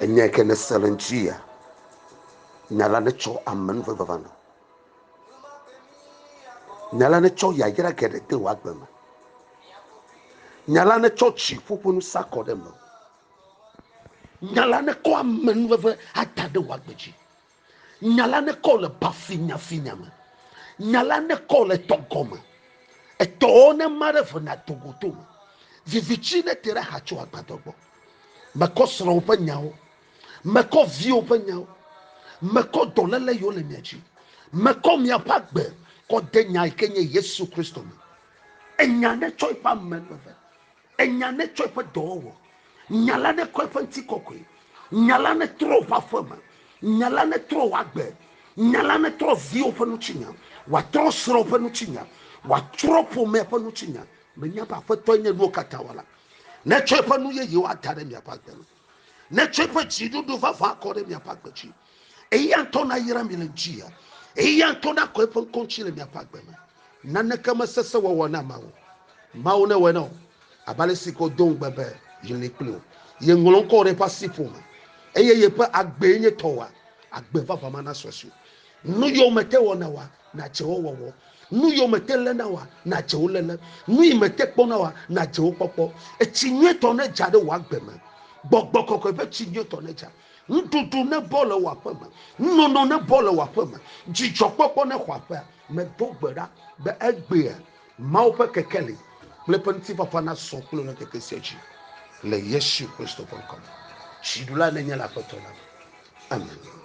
Enya yi ke nèse le ŋutia, nya la netsɔ amenuveve va na. Nya la netsɔ yayra geɖe de wò agbe me. Nya la netsɔ dziƒo ƒe nusa kɔ ɖe mewò. Nya la nekɔ amenuveve ada ɖe wò agbe dzi. Nya la nekɔ le bafinyafinya me. Nya la nekɔ le tɔ gɔme. Etɔwo ne ma ɖe ve na togoto me. Vivitsi nete ɖe aha tso agbadɔ gbɔ. Mekɔ srɔ̃wò ƒe nyawo. Mekɔ viwò ƒe nyawo. Mekɔ dɔléle yiwo le mia dzi. Mekɔ miaƒe agbe kɔ de nya yi ke nye Yesu Kristo me. Enya netsɔ eƒe amenuveve. Enya netsɔ eƒe dɔwɔwɔ. Nya la nekɔ eƒe ŋutikɔkɔe. Nya la netrɔ woƒe aƒe me. Nya la netrɔ wò agbe. Nya la netrɔ viwò ƒe ŋutinya. Wòatrɔ srɔ̃wò ƒe ŋutinya. Wòatrɔ ƒomea ƒe ŋutinya. Menya be Aƒetɔe nye nuwo katã wɔla. Netsɔ eƒe nu yeyewo ada ɖe miaƒe agbe me. Netsɔ eƒe dziɖuɖu vavã akɔ ɖe miaƒe agbe dzi. Eya ŋutɔ nayra mi le dzia. Eya ŋutɔ nakɔ eƒe ŋkɔ ŋuti le miaƒe agbe me. Naneke mesesẽ wɔwɔ na Mawu. Mawu newɔe na wò abe ale si ko do ŋugbe be yeli kpli wò. Yeŋlɔ ŋkɔ ɖe eƒe asiƒome eye yeƒe agbee nye tɔwòa. Agbe vavã ma nasu asiwò. Nu yiwo mete wɔna oa, nàdze wo wɔwɔ. Nu yiwo mete léna oa, nàdze wo léle. Nu yi mete kpɔna oa, nàdze wo kpɔkpɔ. Etsi nyuietɔ nedza ɖe wò agbe me. Gbɔgbɔ kɔkɔe ƒe tsi nyuietɔ nedza. Nuɖuɖu nebɔ le wò aƒe me. Nunono nebɔ le wò aƒe me. Dzidzɔkpɔkpɔ nexɔ aƒea. Medo gbe ɖa be egbea Mawu ƒe kekeli kple eƒe ŋutifafa nasɔ kple wò le ŋkeke sia dzi le Yesu Kristo ƒe ŋkɔ me. Dziɖula nènye le Aƒetɔ la me. Amen.